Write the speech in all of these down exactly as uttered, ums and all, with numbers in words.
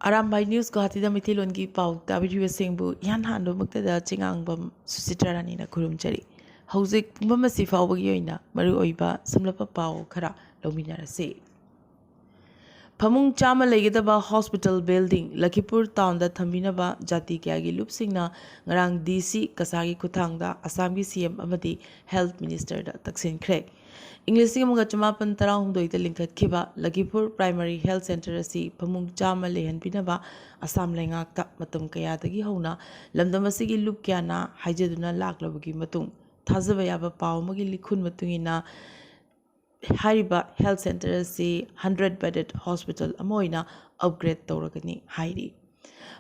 Arambai news ꯒꯨꯋꯥꯍꯥꯇꯤꯗ ꯃꯩꯇꯩꯂꯣꯟꯒꯤ ꯄꯥꯎ ꯇꯥꯕꯤꯔꯤꯕꯁꯤꯡꯕꯨ ꯏꯍꯥꯟ ꯍꯥꯟꯕꯃꯛꯇꯗ ꯆꯤꯡꯉꯥꯡꯕꯝ ꯁꯨꯆꯤꯇ꯭ꯔꯥ ꯔꯥꯅꯤꯅ ꯈꯨꯔꯨꯝꯖꯔꯤ꯫ ꯍꯧꯖꯤꯛ ꯄꯨꯡꯐꯝ ꯑꯁꯤ ꯐꯥꯎꯕꯒꯤ ꯑꯣꯏꯅ ꯃꯔꯨꯑꯣꯏꯕ ꯁꯝꯂꯞꯄ ꯄꯥꯎ ꯈꯔ ꯂꯧꯃꯤꯟꯅꯔꯁꯤ꯫ ꯐꯃꯨꯡ ꯆꯥꯝꯃ ꯂꯩꯒꯗꯕ ꯍꯣꯁꯄꯤꯇꯥꯜ ꯕꯤꯜꯗꯤꯡ ꯂꯈꯤꯄꯨꯔ ꯇꯥꯎꯟꯗ ꯊꯝꯕꯤꯅꯕ ꯖꯥꯇꯤ ꯀꯌꯥꯒꯤ ꯂꯨꯞꯁꯤꯡꯅ ꯉꯔꯥꯡ ꯗꯤ ꯁꯤ ꯀꯁꯥꯒꯤ ꯈꯨꯠꯊꯥꯡꯗ ꯑꯁꯥꯝꯒꯤ ꯁꯤ ꯑꯦꯝ ꯑꯃꯗꯤ ꯍꯦꯜꯊ ꯃꯤꯅꯤꯁꯇꯔꯗ ꯇꯛꯁꯤꯟꯈ꯭ꯔꯦ꯫ ꯏꯪ ꯂꯤꯁꯤꯡ ꯑꯃꯒ ꯆꯃꯥꯄꯟ ꯇꯔꯥꯍꯨꯝꯗꯣꯏꯗ ꯂꯤꯡꯈꯠꯈꯤꯕ ꯂꯈꯤꯄꯨꯔ ꯄ꯭ꯔꯥꯏꯃꯥꯔꯤ ꯍꯦꯜꯊ ꯁꯦꯟꯇꯔ ꯑꯁꯤ ꯐꯃꯨꯡ ꯆꯥꯝꯃ ꯂꯩꯍꯟꯕꯤꯅꯕ ꯑꯁꯥꯝ ꯂꯩꯉꯥꯛꯇ ꯃꯇꯝ ꯀꯌꯥꯗꯒꯤ ꯍꯧꯅ ꯂꯝꯗꯝ ꯑꯁꯤꯒꯤ ꯂꯨꯞ ꯀꯌꯥꯅ ꯍꯥꯏꯖꯗꯨꯅ ꯂꯥꯛꯂꯕꯒꯤ ꯃꯇꯨꯡ, ꯊꯥꯖꯕ ꯌꯥꯕ ꯄꯥꯎ ꯑꯃꯒꯤ ꯂꯤꯈꯨꯟ ꯃꯇꯨꯡ ꯏꯟꯅ, ꯍꯥꯏꯔꯤꯕ ꯍꯦꯜꯊ ꯁꯦꯟꯇꯔ ꯑꯁꯤ ꯍꯟꯗ꯭ꯔꯦꯠ ꯕꯦꯗꯦꯗ ꯍꯣꯁꯄꯤꯇꯥꯜ ꯑꯃ ꯑꯣꯏꯅ ꯑꯞꯒ꯭ꯔꯦꯗ ꯇꯧꯔꯒꯅꯤ ꯍꯥꯏꯔꯤ꯫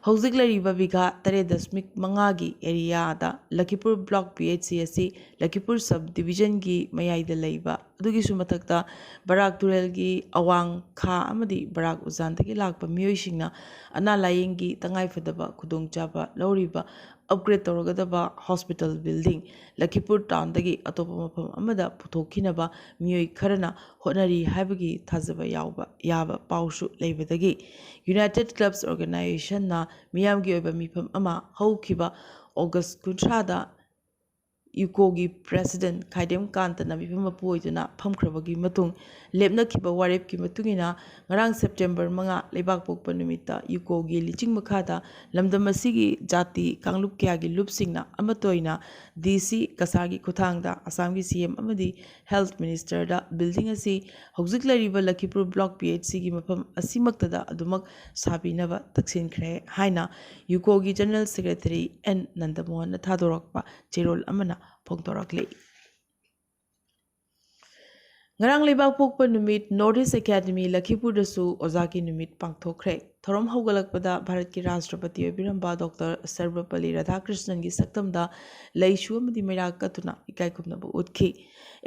ꯍꯧꯖꯤꯛ ꯂꯩꯔꯤꯕ ꯕꯤꯘꯥ ꯇꯔꯦꯠ ꯗꯁꯃꯤꯛ ꯃꯉꯥꯒꯤ ꯑꯦꯔꯤꯌꯥꯗ ꯂꯈꯤꯄꯨꯔ ꯕ꯭ꯂꯣꯛ ꯄꯤ ꯑꯩꯆ ꯁꯤ ꯑꯁꯤ ꯂꯈꯤꯄꯨꯔ ꯁꯕ ꯗꯤꯕꯤꯖꯟꯒꯤ ꯃꯌꯥꯏꯗ ꯂꯩꯕ, ꯑꯗꯨꯒꯤꯁꯨ ꯃꯊꯛꯇ ꯕꯔꯥꯛ ꯇꯨꯔꯦꯜꯒꯤ ꯑꯋꯥꯡ ꯈꯥ ꯑꯃꯗꯤ ꯕꯔꯥꯛ ꯎꯖꯥꯟꯗꯒꯤ ꯂꯥꯛꯄ ꯃꯤꯑꯣꯏꯁꯤꯡꯅ ꯑꯅꯥ ꯂꯥꯌꯦꯡꯒꯤ ꯇꯉꯥꯏꯐꯗꯕ ꯈꯨꯗꯣꯡꯆꯥꯕ ꯂꯧꯔꯤꯕ ꯑꯞꯒ꯭ꯔꯦꯗ ꯇꯧꯔꯒꯗꯕ ꯍꯣꯁꯄꯤꯇꯥꯜ ꯕꯤꯜꯗꯤꯡ ꯂꯈꯤꯄꯨꯔ ꯇꯥꯎꯟꯗꯒꯤ ꯑꯇꯣꯞꯄ ꯃꯐꯝ ꯑꯃꯗ ꯄꯨꯊꯣꯛꯈꯤꯅꯕ ꯃꯤꯑꯣꯏ ꯈꯔꯅ ꯍꯣꯠꯅꯔꯤ ꯍꯥꯏꯕꯒꯤ ꯊꯥꯖꯕ ꯌꯥꯎꯕ ꯌꯥꯕ ꯄꯥꯎꯁꯨ ꯂꯩꯕꯗꯒꯤ ꯌꯨꯅꯥꯏꯇꯦꯗ ꯀ꯭ꯂꯕꯁ ꯑꯣꯔꯒꯅꯥꯏꯖꯦꯁꯟꯅ ꯃꯤꯌꯥꯝꯒꯤ ꯑꯣꯏꯕ ꯃꯤꯐꯝ ꯑꯃ ꯍꯧꯈꯤꯕ ꯑꯣꯒꯁ ꯀꯨꯟꯊ꯭ꯔꯥꯗ ꯌꯨꯀꯣꯒꯤ ꯄ꯭ꯔꯦꯁꯤꯗꯦꯟꯠ ꯈꯥꯏꯗꯦꯝ ꯀꯥꯟꯇꯅ ꯃꯤꯐꯝ ꯃꯄꯨ ꯑꯣꯏꯗꯨꯅ ꯐꯝꯈ꯭ꯔꯕꯒꯤ ꯃꯇꯨꯡ ꯂꯦꯞꯅꯈꯤꯕ ꯋꯥꯔꯦꯞꯀꯤ ꯃꯇꯨꯡ ꯏꯟꯅ ꯉꯔꯥꯡ ꯁꯦꯞꯇꯦꯝꯕꯔ ꯃꯉꯥ ꯂꯩꯕꯥꯛꯄꯣꯛꯄ ꯅꯨꯃꯤꯠꯇ ꯌꯨꯀꯣꯒꯤ ꯂꯤꯆꯤꯡ ꯃꯈꯥꯗ ꯂꯝꯗꯝ ꯑꯁꯤꯒꯤ ꯖꯥꯇꯤ ꯀꯥꯡꯂꯨꯞ ꯀꯌꯥꯒꯤ ꯂꯨꯞꯁꯤꯡꯅ ꯑꯃꯠꯇ ꯑꯣꯏꯅ ꯗꯤ ꯁꯤ ꯀꯁꯥꯒꯤ ꯈꯨꯠꯊꯥꯡꯗ ꯑꯁꯥꯝꯒꯤ ꯁꯤ ꯑꯦꯝ ꯑꯃꯗꯤ ꯍꯦꯜꯊ ꯃꯤꯅꯤꯁꯇꯔꯗ ꯕꯤꯜꯗꯤꯡ ꯑꯁꯤ ꯍꯧꯖꯤꯛ ꯂꯩꯔꯤꯕ ꯂꯈꯤꯄꯨꯔ ꯕ꯭ꯂꯣꯛ ꯄꯤ ꯑꯩꯆ ꯁꯤꯒꯤ ꯃꯐꯝ ꯑꯁꯤꯃꯛꯇꯗ ꯑꯗꯨꯃꯛ ꯁꯥꯕꯤꯅꯕ ꯇꯛꯁꯤꯟꯈ꯭ꯔꯦ ꯍꯥꯏꯅ ꯌꯨꯀꯣꯒꯤ ꯖꯦꯅꯔꯦꯜ ꯁꯦꯀ꯭ꯔꯦꯇꯔꯤ ꯑꯦꯟ ꯅꯟꯗꯃꯣꯍꯟꯅ ꯊꯥꯗꯣꯔꯛꯄ ꯆꯦꯔꯣꯜ ꯑꯃꯅ ꯐꯣꯡꯗꯣꯔꯛꯂꯤ꯫ ꯉꯔꯥꯡ ꯂꯩꯕꯥꯛꯄꯣꯛꯄ ꯅꯨꯃꯤꯠ ꯅꯣꯔꯠ ꯏꯁ ꯑꯦꯀꯥꯗꯃꯤ ꯂꯈꯤꯄꯨꯔꯗꯁꯨ ꯑꯣꯖꯥꯒꯤ ꯅꯨꯃꯤꯠ ꯄꯥꯡꯊꯣꯛꯈ꯭ꯔꯦ꯫ ꯊꯧꯔꯝ ꯍꯧꯒꯠꯂꯛꯄꯗ ꯚꯥꯔꯠꯀꯤ ꯔꯥꯁꯇ꯭ꯔꯄꯇꯤ ꯑꯣꯏꯕꯤꯔꯝꯕ ꯗꯣꯛꯇꯔ ꯁꯔꯕꯄꯜꯂꯤ ꯔꯥꯙꯥꯀ꯭ꯔꯤꯁꯅꯟꯒꯤ ꯁꯛꯇꯝꯗ ꯂꯩꯁꯨ ꯑꯃꯗꯤ ꯃꯩꯔꯥ ꯀꯠꯇꯨꯅ ꯏꯀꯥꯏ ꯈꯨꯝꯅꯕ ꯎꯠꯈꯤ꯫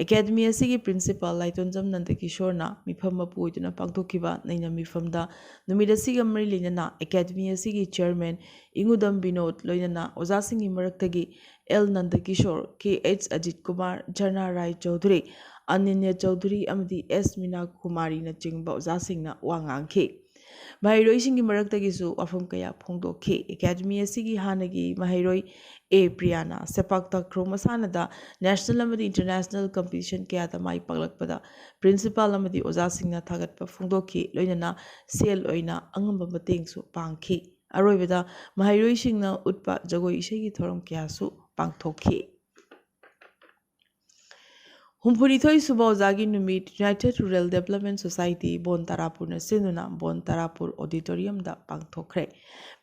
ꯑꯦꯀꯥꯗꯃꯤ ꯑꯁꯤꯒꯤ ꯄ꯭ꯔꯤꯟꯁꯤꯄꯥꯜ ꯂꯥꯏꯇꯣꯟꯖꯝ ꯅꯟꯗꯀꯤꯁꯣꯔꯅ ꯃꯤꯐꯝ ꯃꯄꯨ ꯑꯣꯏꯗꯨꯅ ꯄꯥꯡꯊꯣꯛꯈꯤꯕ ꯅꯩꯅ ꯃꯤꯐꯝꯗ ꯅꯨꯃꯤꯠ ꯑꯁꯤꯒ ꯃꯔꯤ ꯂꯩꯅꯅ ꯑꯦꯀꯥꯗꯃꯤ ꯑꯁꯤꯒꯤ ꯆꯤꯌꯔꯃꯦꯟ ꯏꯉꯨꯗꯝ ꯕꯤꯅꯣꯗ ꯂꯣꯏꯅꯅ ꯑꯣꯖꯥꯁꯤꯡꯒꯤ ꯃꯔꯛꯇꯒꯤ ꯑꯦꯜ ꯅꯟꯗꯀꯤꯁꯣꯔ, ꯀꯦ ꯑꯩꯆ ꯑꯖꯤꯠ ꯀꯨꯃꯥꯔ, ꯖꯔꯅꯥ ꯔꯥꯏ ꯆꯧꯙꯨꯔꯤ, ꯑꯅꯟꯌ ꯆꯧꯙꯨꯔꯤ ꯑꯃꯗꯤ ꯑꯦꯁ ꯃꯤꯅꯥ ꯀꯨꯃꯥꯔꯤꯅꯆꯤꯡꯕ ꯑꯣꯖꯥꯁꯤꯡꯅ ꯋꯥ ꯉꯥꯡꯈꯤ꯫ ꯃꯍꯩꯔꯣꯏꯁꯤꯡꯒꯤ ꯃꯔꯛꯇꯒꯤꯁꯨ ꯋꯥꯐꯝ ꯀꯌꯥ ꯐꯣꯡꯗꯣꯛꯈꯤ꯫ ꯑꯦꯀꯥꯗꯃꯤ ꯑꯁꯤꯒꯤ ꯍꯥꯟꯅꯒꯤ ꯃꯍꯩꯔꯣꯏ ꯑꯦ ꯄ꯭ꯔꯤꯌꯥꯅ ꯁꯦꯄꯥꯛ ꯇꯥꯀ꯭ꯔꯣ ꯃꯁꯥꯟꯅꯗ ꯅꯦꯁꯅꯦꯜ ꯑꯃꯗꯤ ꯏꯟꯇꯔꯅꯦꯁꯅꯦꯜ ꯀꯝꯄꯤꯇꯤꯁꯟ ꯀꯌꯥꯗ ꯃꯥꯏ ꯄꯥꯛꯂꯛꯄꯗ ꯄ꯭ꯔꯤꯟꯁꯤꯄꯥꯜ ꯑꯃꯗꯤ ꯑꯣꯖꯥꯁꯤꯡꯅ ꯊꯥꯒꯠꯄ ꯐꯣꯡꯗꯣꯛꯈꯤ, ꯂꯣꯏꯅꯅ ꯁꯦꯜ ꯑꯣꯏꯅ ꯑꯉꯝꯕ ꯃꯇꯦꯡꯁꯨ ꯄꯥꯡꯈꯤ꯫ ꯑꯔꯣꯏꯕꯗ ꯃꯍꯩꯔꯣꯏꯁꯤꯡꯅ ꯎꯠꯄ ꯖꯒꯣꯏ ꯏꯁꯩꯒꯤ ꯊꯧꯔꯝ ꯀꯌꯥꯁꯨ ꯄꯥꯡꯊꯣꯛꯈꯤ꯫ ꯍꯨꯝꯐꯨꯅꯤꯊꯣꯏ ꯁꯨꯕ ꯑꯣꯖꯥꯒꯤ ꯅꯨꯃꯤꯠ United Rural Development Society ꯕꯣꯟ ꯇꯥꯔꯥꯄꯨꯔꯅ ꯁꯤꯟꯗꯨꯅ ꯕꯣꯟ ꯇꯥꯔꯥꯄꯨꯔ ꯑꯣꯗꯤꯇꯣꯔꯤꯌꯝꯗ ꯄꯥꯡꯊꯣꯛꯈ꯭ꯔꯦ꯫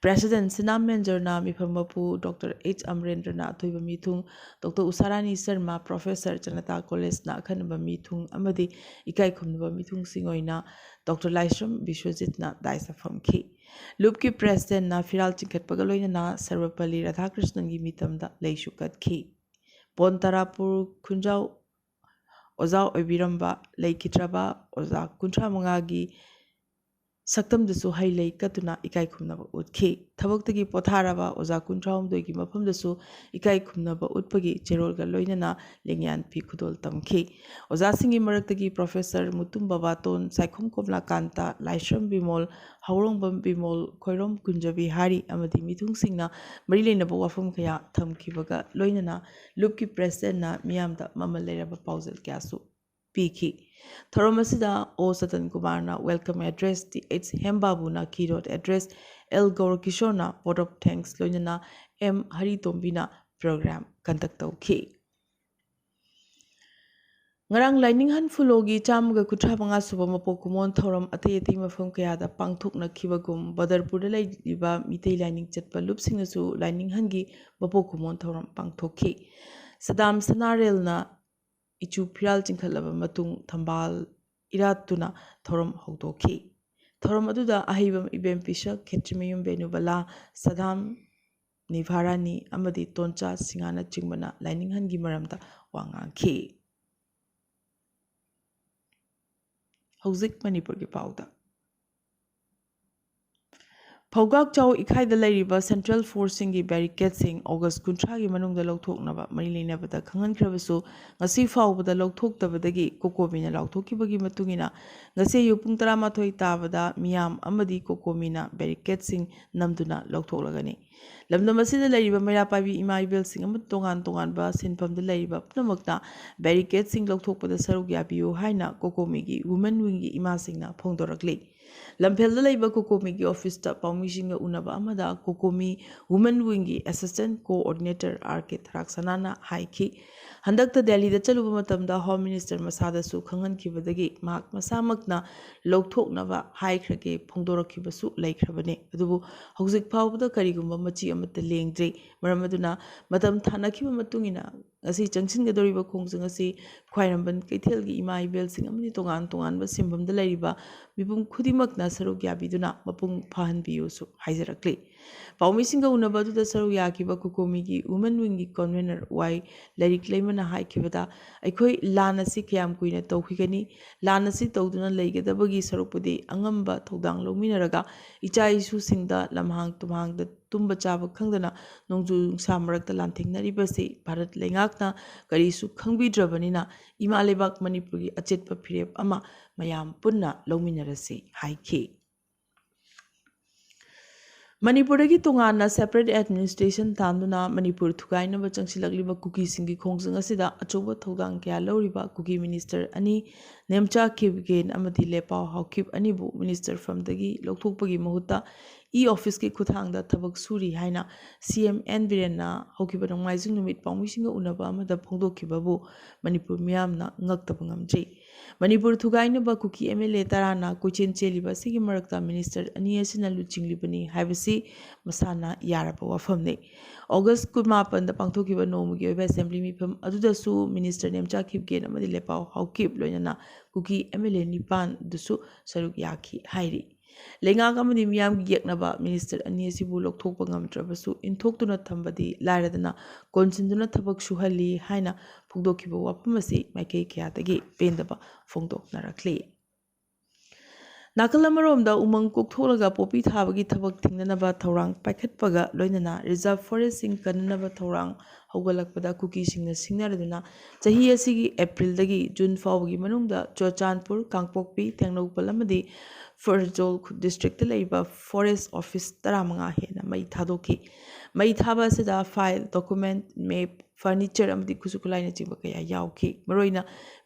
ꯄ꯭ꯔꯦꯁꯤꯗꯦꯟ ꯁꯤꯅꯥꯝ ꯃꯦꯟꯖꯔꯅ ꯃꯤꯐꯝ ꯃꯄꯨ ꯗꯣꯛꯇꯔ ꯑꯩꯆ ꯑꯃꯔꯦꯟꯗ꯭ꯔꯅ ꯑꯊꯣꯏꯕ ꯃꯤꯊꯨꯡ, ꯗꯣꯛꯇꯔ ꯎꯁꯥꯔꯥꯅꯤ ꯁꯔꯃ, ꯄ꯭ꯔꯣꯐꯦꯁꯔ ꯖꯅꯇꯥ ꯀꯣꯂꯦꯖꯅ ꯑꯈꯟꯅꯕ ꯃꯤꯊꯨꯡ ꯑꯃꯗꯤ ꯏꯀꯥꯏ ꯈꯨꯝꯅꯕ ꯃꯤꯊꯨꯡꯁꯤꯡ ꯑꯣꯏꯅ ꯗꯣꯛꯇꯔ ꯂꯥꯏꯁ꯭ꯔꯝ ꯕꯤꯁ꯭ꯋꯖꯤꯠꯅ ꯗꯥꯏꯁꯇ ꯐꯝꯈꯤ꯫ ꯂꯨꯞꯀꯤ ꯄ꯭ꯔꯦꯁꯤꯗꯦꯟꯅ ꯐꯤꯔꯥꯜ ꯆꯤꯡꯈꯠꯄꯒ ꯂꯣꯏꯅꯅ ꯁꯔꯕꯄꯜꯂꯤ ꯔꯥꯙꯥꯀ꯭ꯔꯤꯁꯅꯟꯒꯤ ꯃꯤꯇꯝꯗ ꯂꯩꯁꯨ ꯀꯠꯈꯤ꯫ ꯕꯣꯟ ꯇꯥꯔꯥꯄꯨꯔ ꯈꯨꯟꯖꯥꯎ ꯑꯣꯖꯥ ꯑꯣꯏꯕꯤꯔꯝꯕ ꯂꯩꯈꯤꯗ꯭ꯔꯕ ꯑꯣꯖꯥ ꯀꯨꯟꯊ꯭ꯔꯥ ꯃꯉꯥꯒꯤ ꯁꯛꯇꯝꯗꯁꯨ ꯍꯩ ꯂꯩ ꯀꯠꯇꯨꯅ ꯏꯀꯥꯏ ꯈꯨꯝꯅꯕ ꯎꯠꯈꯤ꯫ ꯊꯕꯛꯇꯒꯤ ꯄꯣꯊꯥꯔꯕ ꯑꯣꯖꯥ ꯀꯨꯟꯊ꯭ꯔꯥ ꯍꯨꯝꯗꯣꯏꯒꯤ ꯃꯐꯝꯗꯁꯨ ꯏꯀꯥꯏ ꯈꯨꯝꯅꯕ ꯎꯠꯄꯒꯤ ꯆꯦꯔꯣꯜꯒ ꯂꯣꯏꯅꯅ ꯂꯦꯡꯌꯥꯟ ꯐꯤ ꯈꯨꯗꯣꯜ ꯇꯝꯈꯤ꯫ ꯑꯣꯖꯥꯁꯤꯡꯒꯤ ꯃꯔꯛꯇꯒꯤ ꯄ꯭ꯔꯣꯐꯦꯁꯔ ꯃꯨꯇꯨꯝ ꯕꯕꯥꯇꯣꯟ, ꯁꯥꯏꯈꯣꯝ ꯀꯣꯝꯂꯥꯀꯥꯟꯇ, ꯂꯥꯏꯁ꯭ꯔꯝ ꯕꯤꯃꯣꯜ, ꯍꯧꯔꯣꯡꯕꯝ ꯕꯤꯃꯣꯜ, ꯈꯣꯏꯔꯣꯝ ꯀꯨꯟꯖꯕꯤꯍꯥꯔꯤ ꯑꯃꯗꯤ ꯃꯤꯊꯨꯡꯁꯤꯡꯅ ꯃꯔꯤ ꯂꯩꯅꯕ ꯋꯥꯐꯝ ꯀꯌꯥ ꯊꯝꯈꯤꯕꯒ ꯂꯣꯏꯅꯅ ꯂꯨꯞꯀꯤ ꯄ꯭ꯔꯦꯁꯤꯗꯦꯟꯅ ꯃꯤꯌꯥꯝꯗ ꯃꯃꯜ ꯂꯩꯔꯕ ꯄꯥꯎꯖꯦꯜ ꯀꯌꯥꯁꯨ ꯄꯤꯈꯤ꯫ ꯊꯧꯔꯝ ꯑꯁꯤꯗ ꯑꯣ ꯁꯇꯟ ꯀꯨꯃꯥꯔꯅ welcome address, ꯇꯤ ꯑꯩꯆ ꯍꯦꯝꯕꯥꯕꯨꯅ keynote address, ꯑꯦꯜ ꯒꯧꯔꯀꯤꯁꯣꯔꯅ vote of thanks, ꯂꯣꯏꯅꯅ ꯑꯦꯝ ꯍꯔꯤꯇꯣꯝꯕꯤꯅ program conduct ꯇꯧꯈꯤ꯫ ꯉꯔꯥꯡ ꯂꯥꯏꯅꯤꯡꯍꯟ ꯐꯨꯂꯣꯒꯤ ꯆꯥꯝꯃꯒ ꯀꯨꯟꯊ꯭ꯔꯥ ꯃꯉꯥ ꯁꯨꯕ ꯃꯄꯣꯛ ꯀꯨꯝꯑꯣꯟ ꯊꯧꯔꯝ ꯑꯇꯩ ꯑꯇꯩ ꯃꯐꯝ ꯀꯌꯥꯗ ꯄꯥꯡꯊꯣꯛꯅꯈꯤꯕꯒꯨꯝ, ꯕꯗꯔꯄꯨꯔꯗ ꯂꯩꯔꯤꯕ ꯃꯤꯇꯩ ꯂꯥꯏꯅꯤꯡ ꯆꯠꯄ ꯂꯨꯞꯁꯤꯡꯅꯁꯨ ꯂꯥꯏꯅꯤꯡꯍꯟꯒꯤ ꯃꯄꯣꯛ ꯀꯨꯝꯑꯣꯟ ꯊꯧꯔꯝ ꯄꯥꯡꯊꯣꯛꯈꯤ꯫ ꯁꯗꯥꯝ ꯁꯅꯥꯔꯦꯜꯅ ꯏꯆꯨ ꯐꯤꯔꯥꯜ ꯆꯤꯡꯈꯠꯂꯕ ꯃꯇꯨꯡ ꯊꯝꯕꯥꯜ ꯏꯔꯥꯠꯇꯨꯅ ꯊꯧꯔꯝ ꯍꯧꯗꯣꯛꯈꯤ꯫ ꯊꯧꯔꯝ ꯑꯗꯨꯗ ꯑꯍꯩꯕꯝ ꯏꯕꯦꯝ ꯄꯤꯁꯛ, ꯈꯦꯇ꯭ꯔꯤꯃꯌꯨꯝ ꯚꯦꯅꯨꯕꯂꯥ, ꯁꯗꯥꯝ ꯅꯤꯚꯥꯔꯥꯅꯤ ꯑꯃꯗꯤ ꯇꯣꯟꯆꯥ ꯁꯤꯡꯍꯥꯅꯆꯤꯡꯕꯅ ꯂꯥꯏꯅꯤꯡꯍꯟꯒꯤ ꯃꯔꯝꯗ ꯋꯥ ꯉꯥꯡꯈꯤ꯫ ꯍꯧꯖꯤꯛ ꯃꯅꯤꯄꯨꯔꯒꯤ ꯄꯥꯎꯗ꯫ ꯐꯧꯒꯥꯛꯆꯥꯎ ꯏꯈꯥꯏꯗ ꯂꯩꯔꯤꯕ ꯁꯦꯟꯇ꯭ꯔꯦꯜ ꯐꯣꯔꯁꯁꯤꯡꯒꯤ ꯕꯦꯔꯤꯀꯦꯠꯁꯤꯡ ꯑꯣꯒꯁ ꯀꯨꯟꯊ꯭ꯔꯥꯒꯤ ꯃꯅꯨꯡꯗ ꯂꯧꯊꯣꯛꯅꯕ ꯃꯔꯤ ꯂꯩꯅꯕꯗ ꯈꯪꯍꯟꯈ꯭ꯔꯕꯁꯨ, ꯉꯁꯤ ꯐꯥꯎꯕꯗ ꯂꯧꯊꯣꯛꯇꯕꯗꯒꯤ ꯀꯣꯀꯣꯃꯤꯅ ꯂꯥꯎꯊꯣꯛꯈꯤꯕꯒꯤ ꯃꯇꯨꯡ ꯏꯟꯅ, ꯉꯁꯤ ꯑꯌꯨꯛ ꯄꯨꯡ ꯇꯔꯥꯃꯥꯊꯣꯏ ꯇꯥꯕꯗ ꯃꯤꯌꯥꯝ ꯑꯃꯗꯤ ꯀꯣꯀꯣꯃꯤꯅ ꯕꯦꯔꯤꯀꯦꯠꯁꯤꯡ ꯅꯝꯗꯨꯅ ꯂꯧꯊꯣꯛꯂꯒꯅꯤ꯫ ꯂꯝꯗꯝ ꯑꯁꯤꯗ ꯂꯩꯔꯤꯕ ꯃꯩꯔꯥ ꯄꯥꯏꯕꯤ ꯏꯃꯥ ꯏꯕꯦꯜꯁꯤꯡ ꯑꯃꯗꯤ ꯇꯣꯉꯥꯟ ꯇꯣꯉꯥꯟꯕ ꯁꯤꯟꯐꯝꯗ ꯂꯩꯔꯤꯕ ꯄꯨꯝꯅꯃꯛꯅ ꯕꯦꯔꯤꯀꯦꯠꯁꯤꯡ ꯂꯧꯊꯣꯛꯄꯗ ꯁꯔꯨꯛ ꯌꯥꯕꯤꯌꯨ ꯍꯥꯏꯅ ꯀꯣꯀꯣꯃꯤꯒꯤ ꯋꯨꯃꯦꯟ ꯋꯤꯡꯒꯤ ꯏꯃꯥꯁꯤꯡꯅ ꯐꯣꯡꯗꯣꯔꯛꯂꯤ꯫ ꯂꯝꯐꯦꯜꯗ ꯂꯩꯕ ꯀꯣꯀꯣꯃꯤꯒꯤ ꯑꯣꯐꯤꯁꯇ ꯄꯥꯎꯃꯤꯁꯤꯡꯒ ꯎꯅꯕ ꯑꯃꯗ ꯀꯣꯀꯣꯃꯤ ꯋꯨꯃꯦꯟ ꯋꯤꯡꯒꯤ ꯑꯦꯁꯤꯁꯇꯦꯟ ꯀꯣꯑꯣꯔꯗꯤꯅꯦꯇꯔ ꯑꯥꯔ ꯀꯦ ꯊꯔꯥꯛꯁꯅꯥꯅ ꯍꯥꯏꯈꯤ, ꯍꯟꯗꯛꯇ ꯗꯦꯜꯂꯤꯗ ꯆꯠꯂꯨꯕ ꯃꯇꯝꯗ ꯍꯣꯝ ꯃꯤꯅꯤꯁꯇꯔ ꯃꯁꯥꯗꯁꯨ ꯈꯪꯍꯟꯈꯤꯕꯗꯒꯤ ꯃꯍꯥꯛ ꯃꯁꯥꯃꯛꯅ ꯂꯧꯊꯣꯛꯅꯕ ꯍꯥꯏꯈ꯭ꯔꯒꯦ ꯐꯣꯡꯗꯣꯔꯛꯈꯤꯕꯁꯨ ꯂꯩꯈ꯭ꯔꯕꯅꯤ꯫ ꯑꯗꯨꯕꯨ ꯍꯧꯖꯤꯛ ꯐꯥꯎꯕꯗ ꯀꯔꯤꯒꯨꯝꯕ ꯃꯆꯤ ꯑꯃꯠꯇ ꯂꯦꯡꯗ꯭ꯔꯤ꯫ ꯃꯔꯝ ꯑꯗꯨꯅ ꯃꯇꯝ ꯊꯥꯅꯈꯤꯕ ꯃꯇꯨꯡ ꯏꯟꯅ ꯉꯁꯤ ꯆꯪꯁꯤꯟꯒꯗꯧꯔꯤꯕ ꯈꯣꯡꯖꯪ ꯑꯁꯤ ꯈ꯭ꯋꯥꯏꯔꯝꯕꯟ ꯀꯩꯊꯦꯜꯒꯤ ꯏꯃꯥ ꯏꯕꯦꯜꯁꯤꯡ ꯑꯃꯗꯤ ꯇꯣꯉꯥꯟ ꯇꯣꯉꯥꯟꯕ ꯁꯤꯟꯐꯝꯗ ꯂꯩꯔꯤꯕ ꯃꯤꯄꯨꯝ ꯈꯨꯗꯤꯡꯃꯛꯅ ꯁꯔꯨꯛ ꯌꯥꯕꯤꯗꯨꯅ ꯃꯄꯨꯡ ꯐꯥꯍꯟꯕꯤꯌꯨꯁꯨ ꯍꯥꯏꯖꯔꯛꯂꯤ꯫ ꯄꯥꯎꯃꯤꯁꯤꯡꯒ ꯎꯅꯕ ꯑꯗꯨꯗ ꯁꯔꯨꯛ ꯌꯥꯈꯤꯕ ꯀꯣꯀꯣꯃꯤꯒꯤ ꯋꯨꯃꯦꯟ ꯋꯤꯡꯒꯤ ꯀꯟꯚꯦꯅꯔ ꯋꯥꯏ ꯂꯥꯏꯔꯤꯛ ꯂꯩꯃꯅ ꯍꯥꯏꯈꯤꯕꯗ, ꯑꯩꯈꯣꯏ ꯂꯥꯟ ꯑꯁꯤ ꯀꯌꯥꯝ ꯀꯨꯏꯅ ꯇꯧꯈꯤꯒꯅꯤ? ꯂꯥꯟ ꯑꯁꯤ ꯇꯧꯗꯨꯅ ꯂꯩꯒꯗꯕꯒꯤ ꯁꯔꯨꯛꯄꯨꯗꯤ ꯑꯉꯝꯕ ꯊꯧꯗꯥꯡ ꯂꯧꯃꯤꯟꯅꯔꯒ ꯏꯆꯥ ꯏꯁꯨꯁꯤꯡꯗ ꯂꯝꯍꯥꯡ ꯇꯨꯝꯍꯥꯡꯗ ꯇꯨꯝꯕ ꯆꯥꯕ ꯈꯪꯗꯅ ꯅꯣꯡꯖꯨ ꯅꯨꯡꯁꯥ ꯃꯔꯛꯇ ꯂꯥꯟꯊꯦꯡꯅꯔꯤꯕꯁꯤ ꯚꯥꯔꯠ ꯂꯩꯉꯥꯛꯅ ꯀꯔꯤꯁꯨ ꯈꯪꯕꯤꯗ꯭ꯔꯕꯅꯤꯅ ꯏꯃꯥ ꯂꯩꯕꯥꯛ ꯃꯅꯤꯄꯨꯔꯒꯤ ꯑꯆꯦꯠꯄ ꯐꯤꯔꯦꯞ ꯑꯃ ꯃꯌꯥꯝ ꯄꯨꯟꯅ ꯂꯧꯃꯤꯟꯅꯔꯁꯤ ꯍꯥꯏꯈꯤ꯫ ꯃꯅꯤꯄꯨꯔꯗꯒꯤ ꯇꯣꯉꯥꯟꯅ separate administration ꯇꯥꯟꯗꯨꯅ ꯃꯅꯤꯄꯨꯔ ꯊꯨꯒꯥꯏꯅꯕ ꯆꯪꯁꯤꯜꯂꯛꯂꯤꯕ ꯀꯨꯀꯤꯁꯤꯡꯒꯤ ꯈꯣꯡꯖꯪ ꯑꯁꯤꯗ ꯑꯆꯧꯕ ꯊꯧꯗꯥꯡ ꯀꯌꯥ ꯂꯧꯔꯤꯕ ꯀꯨꯀꯤ ꯃꯤꯅꯤꯁꯇꯔ ꯑꯅꯤ ꯅꯦꯝꯆꯥ ꯀꯤꯞꯒꯦꯟ ꯑꯃꯗꯤ ꯂꯦꯄꯥꯎ ꯍꯥꯎꯀꯤꯞ ꯑꯅꯤꯕꯨ ꯃꯤꯅꯤꯁꯇꯔ ꯐꯝꯗꯒꯤ ꯂꯧꯊꯣꯛꯄꯒꯤ ꯃꯍꯨꯠꯇ ꯏ ꯑꯣꯐꯤꯁꯀꯤ ꯈꯨꯠꯊꯥꯡꯗ ꯊꯕꯛ ꯁꯨꯔꯤ ꯍꯥꯏꯅ ꯁꯤ ꯑꯦꯝ ꯑꯦꯟ ꯕꯤꯔꯦꯟꯅ ꯍꯧꯈꯤꯕ ꯅꯣꯡꯃꯥꯏꯖꯤꯡ ꯅꯨꯃꯤꯠ ꯄꯥꯎꯃꯤꯁꯤꯡꯒ ꯎꯅꯕ ꯑꯃꯗ ꯐꯣꯡꯗꯣꯛꯈꯤꯕꯕꯨ ꯃꯅꯤꯄꯨꯔ ꯃꯤꯌꯥꯝꯅ ꯉꯛꯇꯕ ꯉꯝꯗ꯭ꯔꯤ꯫ ꯃꯅꯤꯄꯨꯔ ꯊꯨꯒꯥꯏꯅꯕ ꯀꯨꯀꯤ ꯑꯦꯝ ꯑꯦꯜ ꯑꯦ ꯇꯔꯥꯅ ꯀꯣꯏꯆꯦꯟ ꯆꯦꯜꯂꯤꯕ ꯑꯁꯤꯒꯤ ꯃꯔꯛꯇ ꯃꯤꯅꯤꯁꯇꯔ ꯑꯅꯤ ꯑꯁꯤꯅ ꯂꯨꯆꯤꯡꯂꯤꯕꯅꯤ ꯍꯥꯏꯕꯁꯤ ꯃꯁꯥꯅ ꯌꯥꯔꯕ ꯋꯥꯐꯝꯅꯤ꯫ ꯑꯣꯒꯁ ꯀꯨꯟꯃꯥꯄꯟꯗ ꯄꯥꯡꯊꯣꯛꯈꯤꯕ ꯅꯣꯡꯃꯒꯤ ꯑꯣꯏꯕ ꯑꯦꯁꯦꯝꯕ꯭ꯂꯤ ꯃꯤꯐꯝ ꯑꯗꯨꯗꯁꯨ ꯃꯤꯅꯤꯁꯇꯔ ꯅꯦꯝꯆꯥ ꯀꯤꯞꯒꯦꯟ ꯑꯃꯗꯤ ꯂꯦꯄꯥꯎ ꯍꯥꯎꯀꯤꯞ ꯂꯣꯏꯅꯅ ꯀꯨꯀꯤ ꯑꯦꯝ ꯑꯦꯜ ꯑꯦ ꯅꯤꯄꯥꯟꯗꯨꯁꯨ ꯁꯔꯨꯛ ꯌꯥꯈꯤ ꯍꯥꯏꯔꯤ꯫ ꯂꯩꯉꯥꯛ ꯑꯃꯗꯤ ꯃꯤꯌꯥꯝꯒꯤ ꯌꯦꯛꯅꯕ ꯃꯤꯅꯤꯁꯇꯔ ꯑꯅꯤ ꯑꯁꯤꯕꯨ ꯂꯧꯊꯣꯛꯄ ꯉꯝꯗ꯭ꯔꯕꯁꯨ, ꯏꯟꯊꯣꯛꯇꯨꯅ ꯊꯝꯕꯗꯤ ꯂꯥꯏꯔꯗꯅ, ꯀꯣꯟꯁꯤꯟꯗꯨꯅ ꯊꯕꯛ ꯁꯨꯍꯜꯂꯤ ꯍꯥꯏꯅ ꯐꯣꯡꯗꯣꯛꯈꯤꯕ ꯋꯥꯐꯝ ꯑꯁꯤ ꯃꯥꯏꯀꯩ ꯀꯌꯥꯗꯒꯤ ꯄꯦꯟꯗꯕ ꯐꯣꯡꯗꯣꯛꯅꯔꯛꯂꯤ꯫ ꯅꯥꯀꯜ ꯑꯃꯔꯣꯝꯗ ꯎꯃꯪ ꯀꯣꯛꯊꯣꯛꯂꯒ ꯄꯣꯄꯤ ꯊꯥꯕꯒꯤ ꯊꯕꯛ ꯊꯤꯡꯅꯅꯕ ꯊꯧꯔꯥꯡ ꯄꯥꯏꯈꯠꯄꯒ ꯂꯣꯏꯅꯅ ꯔꯤꯖꯥꯔꯚ ꯐꯣꯔꯦꯁꯁꯤꯡ ꯀꯟꯅꯅꯕ ꯊꯧꯔꯥꯡ ꯍꯧꯒꯠꯂꯛꯄꯗ ꯀꯨꯀꯤꯁꯤꯡꯅ ꯁꯤꯡꯅꯔꯗꯨꯅ ꯆꯍꯤ ꯑꯁꯤꯒꯤ ꯑꯦꯄ꯭ꯔꯤꯜꯗꯒꯤ ꯖꯨꯟ ꯐꯥꯎꯕꯒꯤ ꯃꯅꯨꯡꯗ ꯆꯨꯔꯆꯥꯟꯄꯨꯔ, ꯀꯥꯡꯄꯣꯛꯄꯤ, ꯇꯦꯡꯅꯧꯄꯜ ꯑꯃꯗꯤ ꯐꯔꯖꯣꯜ ꯗꯤꯁꯇ꯭ꯔꯤꯛꯇ ꯂꯩꯕ ꯐꯣꯔꯦꯁ ꯑꯣꯐꯤꯁ ꯇꯔꯥꯃꯉꯥ ꯍꯦꯟꯅ ꯃꯩ ꯊꯥꯗꯣꯛꯈꯤ꯫ ꯃꯩ ꯊꯥꯕ ꯑꯁꯤꯗ ꯐꯥꯏꯜ, ꯗꯣꯀꯨꯃꯦꯟ, ꯃꯦꯞ, ꯐꯔꯅꯤꯆꯔ ꯑꯃꯗꯤ ꯈꯨꯠꯁꯨ ꯈꯨꯠꯂꯥꯏꯅꯆꯤꯡꯕ ꯀꯌꯥ ꯌꯥꯎꯈꯤ꯫ ꯃꯔꯨꯑꯣꯏꯅ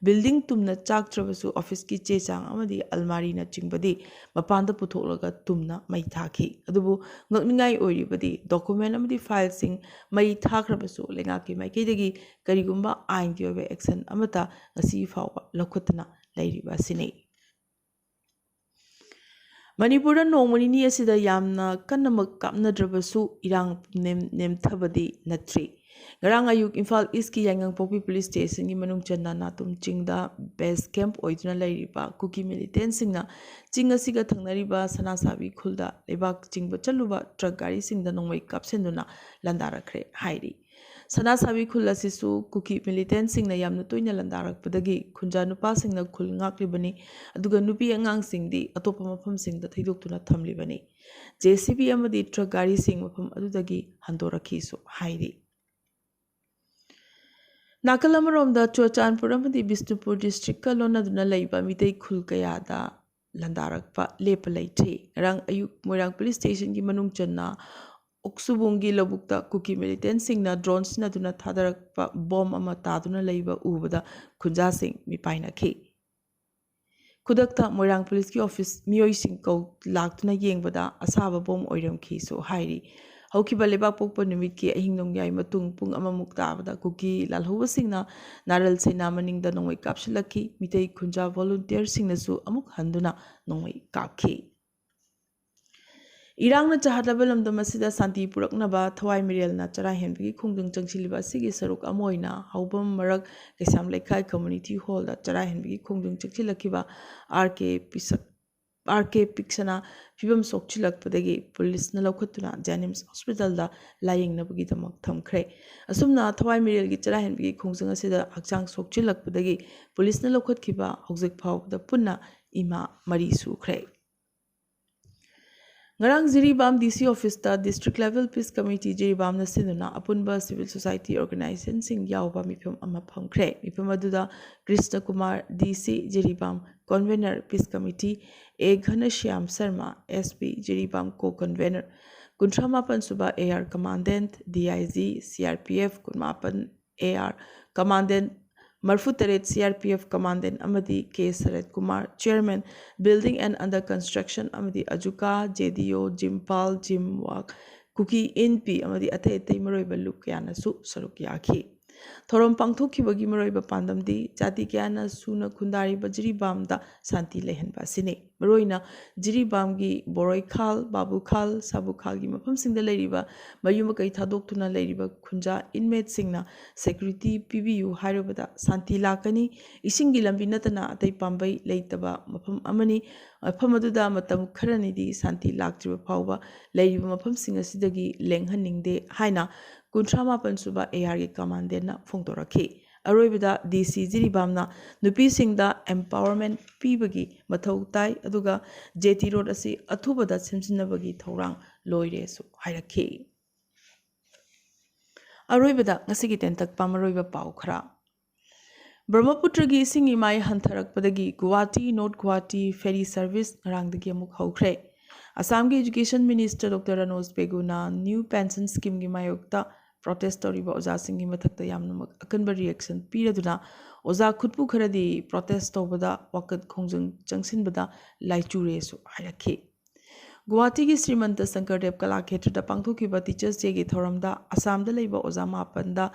ꯕꯤꯜꯗꯤꯡ ꯇꯨꯝꯅ ꯆꯥꯛꯇ꯭ꯔꯕꯁꯨ ꯑꯣꯐꯤꯁꯀꯤ ꯆꯦ ꯆꯥꯡ ꯑꯃꯗꯤ ꯑꯜꯃꯥꯔꯤꯅꯆꯤꯡꯕꯗꯤ ꯃꯄꯥꯟꯗ ꯄꯨꯊꯣꯛꯂꯒ ꯇꯨꯝꯅ ꯃꯩ ꯊꯥꯈꯤ꯫ ꯑꯗꯨꯕꯨ ꯉꯛꯅꯤꯡꯉꯥꯏ ꯑꯣꯏꯔꯤꯕꯗꯤ ꯗꯣꯀꯨꯃꯦꯟ ꯑꯃꯗꯤ ꯐꯥꯏꯜꯁꯤꯡ ꯃꯩ ꯊꯥꯈ꯭ꯔꯕꯁꯨ ꯂꯩꯉꯥꯛꯀꯤ ꯃꯥꯏꯀꯩꯗꯒꯤ ꯀꯔꯤꯒꯨꯝꯕ ꯑꯥꯏꯟꯒꯤ ꯑꯣꯏꯕ ꯑꯦꯛꯁꯟ ꯑꯃꯠꯇ ꯉꯁꯤ ꯐꯥꯎꯕ ꯂꯧꯈꯠꯇꯅ ꯂꯩꯔꯤꯕ ꯑꯁꯤꯅꯤ꯫ ꯃꯅꯤꯄꯨꯔꯗ ꯅꯣꯡꯃ ꯅꯤꯅꯤ ꯑꯁꯤꯗ ꯌꯥꯝꯅ ꯀꯟꯅꯃꯛ ꯀꯥꯞꯅꯗ꯭ꯔꯕꯁꯨ ꯏꯔꯥꯡ ꯅꯦꯝ-, ꯅꯦꯝꯊꯕꯗꯤ ꯅꯠꯇ꯭ꯔꯤ꯫ ꯉꯔꯥꯡ ꯑꯌꯨꯛ ꯏꯝꯐꯥꯜ ꯏꯁꯀꯤ ꯌꯥꯏꯉꯪꯄꯣꯛꯄꯤ ꯄꯨꯂꯤꯁ ꯁ꯭ꯇꯦꯁꯟꯒꯤ ꯃꯅꯨꯡ ꯆꯟꯅ ꯅꯥꯇꯨꯝ ꯆꯤꯡꯗ ꯕꯦꯁ ꯀꯦꯝꯞ ꯑꯣꯏꯗꯨꯅ ꯂꯩꯔꯤꯕ ꯀꯨꯀꯤ ꯃꯤꯂꯤꯇꯦꯟꯁꯤꯡꯅ ꯆꯤꯡ ꯑꯁꯤꯒ ꯊꯪꯅꯔꯤꯕ ꯁꯅꯥꯁꯥꯕꯤ ꯈꯨꯜꯗ ꯂꯩꯕꯥꯛ ꯆꯤꯡꯕ ꯆꯠꯂꯨꯕ ꯇ꯭ꯔꯛ ꯒꯥꯔꯤꯁꯤꯡꯗ ꯅꯣꯡꯃꯩ ꯀꯥꯞꯁꯤꯟꯗꯨꯅ ꯂꯥꯟꯗꯥꯔꯛꯈ꯭ꯔꯦ ꯍꯥꯏꯔꯤ꯫ ꯁꯅꯥꯁꯥꯕꯤ ꯈꯨꯜ ꯑꯁꯤꯁꯨ ꯀꯨꯀꯤ ꯃꯤꯂꯤꯇꯦꯟꯁꯤꯡꯅ ꯌꯥꯝꯅ ꯇꯣꯏꯅ ꯂꯥꯟꯗꯥꯔꯛꯄꯗꯒꯤ ꯈꯨꯟꯖꯥ ꯅꯨꯄꯥꯁꯤꯡꯅ ꯈꯨꯜ ꯉꯥꯛꯂꯤꯕꯅꯤ, ꯑꯗꯨꯒ ꯅꯨꯄꯤ ꯑꯉꯥꯡꯁꯤꯡꯗꯤ ꯑꯇꯣꯞꯄ ꯃꯐꯝꯁꯤꯡꯗ ꯊꯩꯗꯣꯛꯇꯨꯅ ꯊꯝꯂꯤꯕꯅꯤ꯫ ꯖꯦ ꯁꯤ ꯕꯤ ꯑꯃꯗꯤ ꯇ꯭ꯔꯛ ꯒꯥꯔꯤꯁꯤꯡ ꯃꯐꯝ ꯑꯗꯨꯗꯒꯤ ꯍꯟꯗꯣꯔꯛꯈꯤꯁꯨ ꯍꯥꯏꯔꯤ꯫ ꯅꯥꯀꯜ ꯑꯃꯔꯣꯝꯗ ꯆꯨꯔꯆꯥꯟꯄꯨꯔ ꯑꯃꯗꯤ ꯕꯤꯁꯅꯨꯄꯨꯔ ꯗꯤꯁꯇ꯭ꯔꯤꯛꯀ ꯂꯣꯟꯅꯗꯨꯅ ꯂꯩꯕ ꯃꯤꯇꯩ ꯈꯨꯜ ꯀꯌꯥꯗ ꯂꯥꯟꯗꯥꯔꯛꯄ ꯂꯦꯞꯄ ꯂꯩꯇ꯭ꯔꯤ꯫ ꯉꯔꯥꯡ ꯑꯌꯨꯛ ꯃꯣꯏꯔꯥꯡ ꯄꯨꯂꯤꯁ ꯁ꯭ꯇꯦꯁꯟꯒꯤ ꯃꯅꯨꯡ ꯆꯟꯅ ꯑꯣꯛꯁꯨꯕꯣꯡꯒꯤ ꯂꯧꯕꯨꯛꯇ ꯀꯨꯀꯤ ꯃꯤꯂꯤꯇꯦꯟꯁꯤꯡꯅ ꯗ꯭ꯔꯣꯟ ꯁꯤꯖꯤꯟꯅꯗꯨꯅ ꯊꯥꯗꯔꯛꯄ ꯕꯣꯝ ꯑꯃ ꯇꯥꯗꯨꯅ ꯂꯩꯕ ꯎꯕꯗ ꯈꯨꯟꯖꯥꯁꯤꯡ ꯃꯤꯄꯥꯏꯅꯈꯤ꯫ ꯈꯨꯗꯛꯇ ꯃꯣꯏꯔꯥꯡ ꯄꯨꯂꯤꯁꯀꯤ ꯑꯣꯐꯤꯁ ꯃꯤꯑꯣꯏꯁꯤꯡ ꯀꯧ ꯂꯥꯛꯇꯨꯅ ꯌꯦꯡꯕꯗ ꯑꯁꯥꯕ ꯕꯣꯝ ꯑꯣꯏꯔꯝꯈꯤꯁꯨ ꯍꯥꯏꯔꯤ꯫ ꯍꯧꯈꯤꯕ ꯂꯩꯕꯥꯛꯄꯣꯛꯄ ꯅꯨꯃꯤꯠꯀꯤ ꯑꯍꯤꯡ ꯅꯣꯡꯌꯥꯏ ꯃꯇꯨꯡ ꯄꯨꯡ ꯑꯃꯃꯨꯛ ꯇꯥꯕꯗ ꯀꯨꯀꯤ ꯂꯥꯜꯍꯧꯕꯁꯤꯡꯅ ꯅꯥꯔꯜ ꯁꯩꯅꯥ ꯃꯅꯤꯡꯗ ꯅꯣꯡꯃꯩ ꯀꯥꯞꯁꯤꯜꯂꯛꯈꯤ꯫ ꯃꯤꯇꯩ ꯈꯨꯟꯖꯥ ꯚꯣꯂꯨꯟꯇꯤꯌꯔꯁꯤꯡꯅꯁꯨ ꯑꯃꯨꯛ ꯍꯟꯗꯨꯅ ꯅꯣꯡꯃꯩ ꯀꯥꯞꯈꯤ꯫ ꯏꯔꯥꯡꯅ ꯆꯍꯠꯂꯕ ꯂꯝꯗꯝ ꯑꯁꯤꯗ ꯁꯥꯟꯇꯤ ꯄꯨꯔꯛꯅꯕ ꯊꯋꯥꯏ ꯃꯤꯔꯦꯜꯅ ꯆꯔꯥ ꯍꯦꯟꯕꯒꯤ ꯈꯣꯡꯖꯪ ꯆꯪꯁꯤꯜꯂꯤꯕ ꯑꯁꯤꯒꯤ ꯁꯔꯨꯛ ꯑꯃ ꯑꯣꯏꯅ ꯍꯧꯕꯝ ꯃꯔꯛ ꯀꯩꯁꯥꯝ ꯂꯩꯀꯥꯏ ꯀꯝꯃ꯭ꯌꯨꯅꯤꯇꯤ ꯍꯣꯜꯗ ꯆꯔꯥ ꯍꯦꯟꯕꯒꯤ ꯈꯣꯡꯖꯪ ꯆꯪꯁꯤꯜꯂꯛꯈꯤꯕ ꯑꯥꯔ ꯀꯦ ꯄꯤꯁꯛ, ꯑꯥꯔ ꯀꯦ ꯄꯤꯛꯁꯅ ꯐꯤꯕꯝ ꯁꯣꯛꯆꯤꯜꯂꯛꯄꯗꯒꯤ ꯄꯨꯂꯤꯁꯅ ꯂꯧꯈꯠꯇꯨꯅ ꯖꯦꯅꯤꯝꯁ ꯍꯣꯁꯄꯤꯇꯥꯜꯗ ꯂꯥꯌꯦꯡꯅꯕꯒꯤꯗꯃꯛ ꯊꯝꯈ꯭ꯔꯦ꯫ ꯑꯁꯨꯝꯅ ꯊꯋꯥꯏ ꯃꯤꯔꯦꯜꯒꯤ ꯆꯔꯥ ꯍꯦꯟꯕꯒꯤ ꯈꯣꯡꯖꯪ ꯑꯁꯤꯗ ꯍꯛꯆꯥꯡ ꯁꯣꯛꯆꯤꯜꯂꯛꯄꯗꯒꯤ ꯄꯨꯂꯤꯁꯅ ꯂꯧꯈꯠꯈꯤꯕ ꯍꯧꯖꯤꯛ ꯐꯥꯎꯕꯗ ꯄꯨꯟꯅ ꯏꯃꯥ ꯃꯔꯤ ꯁꯨꯈ꯭ꯔꯦ꯫ ꯉꯔꯥꯡ ꯖꯤꯔꯤꯕꯥꯝ ꯗꯤ ꯁꯤ ꯑꯣꯐꯤꯁꯇ District Level Peace Committee ꯖꯤꯔꯤꯕꯥꯝꯅ ꯁꯤꯟꯗꯨꯅ ꯑꯄꯨꯟꯕ civil society organizationꯁꯤꯡ ꯌꯥꯎꯕ ꯃꯤꯐꯝ ꯑꯃ ꯐꯝꯈ꯭ꯔꯦ꯫ ꯃꯤꯐꯝ ꯑꯗꯨꯗ ꯀ꯭ꯔꯤꯁꯅ ꯀꯨꯃꯥꯔ, ꯗꯤ ꯁꯤ ꯖꯤꯔꯤꯕꯥꯝ, Convener Peace Committee, ꯑꯦ ꯘꯅꯁ꯭ꯌꯥꯝ Sharma, S P Jiribam, Co-Convener, ꯀꯨꯟꯊ꯭ꯔꯥ ꯃꯥꯄꯟ ꯁꯨꯕ A R Commandant, D I G, C R P F, ꯀꯨꯟꯃꯥꯄꯟ ꯑꯦ ꯑꯥꯔ Commandant, ꯃꯔꯤꯐꯨ ꯇꯔꯦꯠ ꯁꯤ ꯑꯥꯔ ꯄꯤ ꯑꯦꯐ Commandant ꯑꯃꯗꯤ ꯀꯦ ꯁꯔꯠ Kumar, Chairman, Building and Under Construction ꯑꯃꯗꯤ ꯑꯖꯨꯀꯥ, ꯖꯦ ꯗꯤ ꯑꯣ, ꯖꯤꯝꯄꯥꯜ, ꯖꯤꯝꯋꯥꯛ, ꯀꯨꯀꯤ ꯏꯟꯄꯤ ꯑꯃꯗꯤ ꯑꯇꯩ ꯑꯇꯩ ꯃꯔꯨꯑꯣꯏꯕ ꯂꯨꯞ ꯀꯌꯥꯅꯁꯨ ꯁꯔꯨꯛ ꯌꯥꯈꯤ꯫ ꯊꯧꯔꯝ ꯄꯥꯡꯊꯣꯛꯈꯤꯕꯒꯤ ꯃꯔꯨꯑꯣꯏꯕ ꯄꯥꯟꯗꯝꯗꯤ ꯖꯥꯇꯤ ꯀꯌꯥꯅ ꯁꯨꯅ ꯈꯨꯟꯗꯥꯔꯤꯕ ꯖꯤꯔꯤꯕꯥꯝꯗ ꯁꯥꯟꯇꯤ ꯂꯩꯍꯟꯕ ꯑꯁꯤꯅꯤ꯫ ꯃꯔꯨꯑꯣꯏꯅ ꯖꯤꯔꯤꯕꯥꯝꯒꯤ ꯕꯣꯔꯣꯏꯈꯥꯜ, ꯕꯥꯕꯨꯈꯥꯜ, ꯁꯥꯕꯨꯈꯥꯜꯒꯤ ꯃꯐꯝꯁꯤꯡꯗ ꯂꯩꯔꯤꯕ ꯃꯌꯨꯝ ꯃꯀꯩ ꯊꯥꯗꯣꯛꯇꯨꯅ ꯂꯩꯔꯤꯕ ꯈꯨꯟꯖꯥ inmateꯁꯤꯡꯅ security ꯄꯤꯕꯤꯌꯨ ꯍꯥꯏꯔꯨꯕꯗ ꯁꯥꯟꯇꯤ ꯂꯥꯛꯀꯅꯤ꯫ ꯏꯁꯤꯡꯒꯤ ꯂꯝꯕꯤ ꯅꯠꯇꯅ ꯑꯇꯩ ꯄꯥꯝꯕꯩ ꯂꯩꯇꯕ ꯃꯐꯝ ꯑꯃꯅꯤ꯫ ꯃꯐꯝ ꯑꯗꯨꯗ ꯃꯇꯝ ꯈꯔꯅꯤꯗꯤ ꯁꯥꯟꯇꯤ ꯂꯥꯛꯇ꯭ꯔꯤꯕ ꯐꯥꯎꯕ ꯂꯩꯔꯤꯕ ꯃꯐꯝꯁꯤꯡ ꯑꯁꯤꯗꯒꯤ ꯂꯦꯡꯍꯟꯅꯤꯡꯗꯦ ꯍꯥꯏꯅ ꯀꯨꯟꯊ꯭ꯔꯥ ꯃꯥꯄꯟ ꯁꯨꯕ ꯑꯦ ꯑꯥꯔꯒꯤ Commandantꯅ ꯐꯣꯡꯗꯣꯔꯛꯈꯤ꯫ ꯑꯔꯣꯏꯕꯗ ꯗꯤ ꯁꯤ ꯖꯤꯔꯤꯕꯥꯝꯅ ꯅꯨꯄꯤꯁꯤꯡꯗ empowerment ꯄꯤꯕꯒꯤ ꯃꯊꯧ ꯇꯥꯏ, ꯑꯗꯨꯒ ꯖꯦ ꯇꯤ ꯔꯣꯗ ꯑꯁꯤ ꯑꯊꯨꯕꯗ ꯁꯦꯝꯖꯤꯟꯅꯕꯒꯤ ꯊꯧꯔꯥꯡ ꯂꯣꯏꯔꯦꯁꯨ ꯍꯥꯏꯔꯛꯈꯤ꯫ ꯑꯔꯣꯏꯕꯗ ꯉꯁꯤꯒꯤ ꯇꯦꯟꯇꯛꯄ ꯃꯔꯨꯑꯣꯏꯕ ꯄꯥꯎ ꯈꯔ꯫ ꯕ꯭ꯔꯍ꯭ꯃꯄꯨꯇ꯭ꯔꯒꯤ ꯏꯁꯤꯡ ꯏꯃꯥꯏ ꯍꯟꯊꯔꯛꯄꯗꯒꯤ Guwahati, North Guwahati ferry service ꯉꯔꯥꯡꯗꯒꯤ ꯑꯃꯨꯛ ꯍꯧꯈ꯭ꯔꯦ꯫ ꯑꯁꯥꯝꯒꯤ Education Minister Doctor ꯔꯅꯣꯖ ꯄꯦꯒꯨꯅ new pension schemeꯒꯤ ꯃꯥꯌꯣꯛꯇ protest ꯇꯧꯔꯤꯕ ꯑꯣꯖꯥꯁꯤꯡꯒꯤ ꯃꯊꯛꯇ ꯌꯥꯝꯅꯃꯛ ꯑꯀꯟꯕ reaction ꯄꯤꯔꯗꯨꯅ ꯑꯣꯖꯥ ꯈꯨꯠꯄꯨ ꯈꯔꯗꯤ protest ꯇꯧꯕꯗ ꯋꯥꯀꯠ ꯈꯣꯡꯖꯪ ꯆꯪꯁꯤꯟꯕꯗ ꯂꯥꯏꯆꯨꯔꯦꯁꯨ ꯍꯥꯏꯔꯛꯈꯤ꯫ ꯒꯨꯋꯥꯍꯥꯇꯤꯒꯤ ꯁ꯭ꯔꯤꯃꯟꯇ ꯁꯪꯀꯔꯗꯦꯕ ꯀꯂꯥ ꯈꯦꯇ꯭ꯔꯗ ꯄꯥꯡꯊꯣꯛꯈꯤꯕ Teachers Dayꯒꯤ ꯊꯧꯔꯝꯗ ꯑꯁꯥꯝꯗ ꯂꯩꯕ ꯑꯣꯖꯥ ꯃꯥꯄꯟꯗ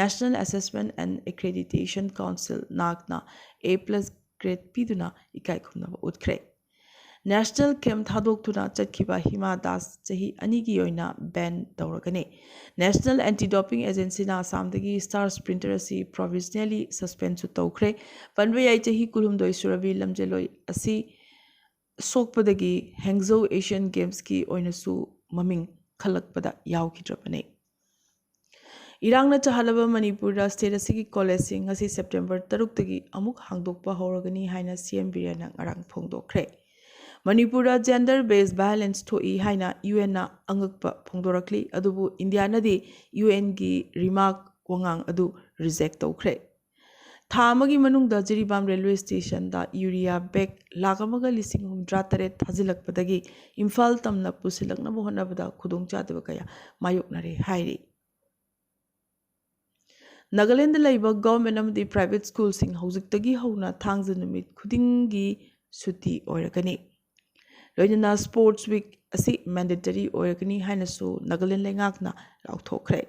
National Assessment and Accreditation Council, NAACꯅ A plus grade ꯄꯤꯗꯨꯅ ꯏꯀꯥꯏ ꯈꯨꯝꯅꯕ ꯎꯠꯈ꯭ꯔꯦ꯫ National camp ꯊꯥꯗꯣꯛꯇꯨꯅ ꯆꯠꯈꯤꯕ ꯍꯤꯃꯥ ꯗꯥꯁ ꯆꯍꯤ ꯑꯅꯤꯒꯤ ꯑꯣꯏꯅ ban ꯇꯧꯔꯒꯅꯤ꯫ National Anti Doping Agencyꯅ ꯑꯁꯥꯝꯗꯒꯤ Star Sprinter ꯑꯁꯤ provisionally suspendꯁꯨ ꯇꯧꯈ꯭ꯔꯦ꯫ ꯄꯟꯕ ꯌꯥꯏ, ꯆꯍꯤ ꯀꯨꯟꯍꯨꯝꯗꯣꯏ ꯁꯨꯔꯕꯤ ꯂꯝꯖꯦꯜꯂꯣꯏ ꯑꯁꯤ ꯁꯣꯛꯄꯗꯒꯤ Hangzhou Asian Gamesꯀꯤ ꯑꯣꯏꯅꯁꯨ ꯃꯃꯤꯡ ꯈꯜꯂꯛꯄꯗ ꯌꯥꯎꯈꯤꯗ꯭ꯔꯕꯅꯤ꯫ ꯏꯔꯥꯡꯅ ꯆꯍꯜꯂꯕ ꯃꯅꯤꯄꯨꯔꯗ ꯁ꯭ꯇꯦꯠ ꯑꯁꯤꯒꯤ ꯀꯣꯂꯦꯖꯁꯤꯡ ꯉꯁꯤ ꯁꯦꯞꯇꯦꯝꯕꯔ ꯇꯔꯨꯛꯇꯒꯤ ꯑꯃꯨꯛ ꯍꯥꯡꯗꯣꯛꯄ ꯍꯧꯔꯒꯅꯤ ꯍꯥꯏꯅ ꯁꯤ ꯑꯦꯝ ꯕꯤꯔꯦꯟꯅ ꯉꯔꯥꯡ ꯐꯣꯡꯗꯣꯛꯈ꯭ꯔꯦ꯫ ꯃꯅꯤꯄꯨꯔꯗ ꯖꯦꯟꯗꯔ ꯕꯦꯁ ꯚꯥꯏꯑꯣꯂꯦꯟꯁ ꯊꯣꯛꯏ ꯍꯥꯏꯅ ꯌꯨ ꯑꯦꯟꯅ ꯑꯉꯛꯄ ꯐꯣꯡꯗꯣꯔꯛꯂꯤ, ꯑꯗꯨꯕꯨ ꯏꯟꯗꯤꯌꯥꯅꯗꯤ ꯌꯨ ꯑꯦꯟꯒꯤ ꯔꯤꯃꯥꯔꯛ ꯋꯥꯉꯥꯡ ꯑꯗꯨ ꯔꯤꯖꯦꯛ ꯇꯧꯈ꯭ꯔꯦ꯫ ꯊꯥ ꯑꯃꯒꯤ ꯃꯅꯨꯡꯗ ꯖꯤꯔꯤꯕꯥꯝ ꯔꯦꯜꯋꯦ ꯁ꯭ꯇꯦꯁꯟꯗ ꯌꯨꯔꯤꯌꯥ ꯕꯦꯒ ꯂꯥꯈ ꯑꯃꯒ ꯂꯤꯁꯤꯡ ꯍꯨꯝꯗ꯭ꯔꯥ ꯇꯔꯦꯠ ꯊꯥꯖꯤꯜꯂꯛꯄꯗꯒꯤ ꯏꯝꯐꯥꯜ ꯇꯝꯅ ꯄꯨꯁꯤꯜꯂꯛꯅꯕ ꯍꯣꯠꯅꯕꯗ ꯈꯨꯗꯣꯡꯆꯥꯗꯕ ꯀꯌꯥ ꯃꯥꯌꯣꯛꯅꯔꯦ ꯍꯥꯏꯔꯤ꯫ ꯅꯥꯒꯥꯂꯦꯟꯗ ꯂꯩꯕ ꯒꯚꯔꯟꯃꯦꯟꯠ ꯑꯃꯗꯤ ꯄ꯭ꯔꯥꯏꯚꯦꯠ ꯁ꯭ꯀꯨꯜꯁꯤꯡ ꯍꯧꯖꯤꯛꯇꯒꯤ ꯍꯧꯅ ꯊꯥꯡꯖ ꯅꯨꯃꯤꯠ ꯈꯨꯗꯤꯡꯒꯤ ꯁꯨꯇꯤ ꯑꯣꯏꯔꯒꯅꯤ꯫ ꯂꯣꯏꯅꯅ ꯁ꯭ꯄꯣꯔꯠꯁ ꯋꯤꯛ ꯑꯁꯤ ꯃꯦꯟꯗꯦꯇꯔꯤ ꯑꯣꯏꯔꯒꯅꯤ ꯍꯥꯏꯅꯁꯨ ꯅꯥꯒꯥꯂꯦꯟ ꯂꯩꯉꯥꯛꯅ ꯂꯥꯎꯊꯣꯛꯈ꯭ꯔꯦ꯫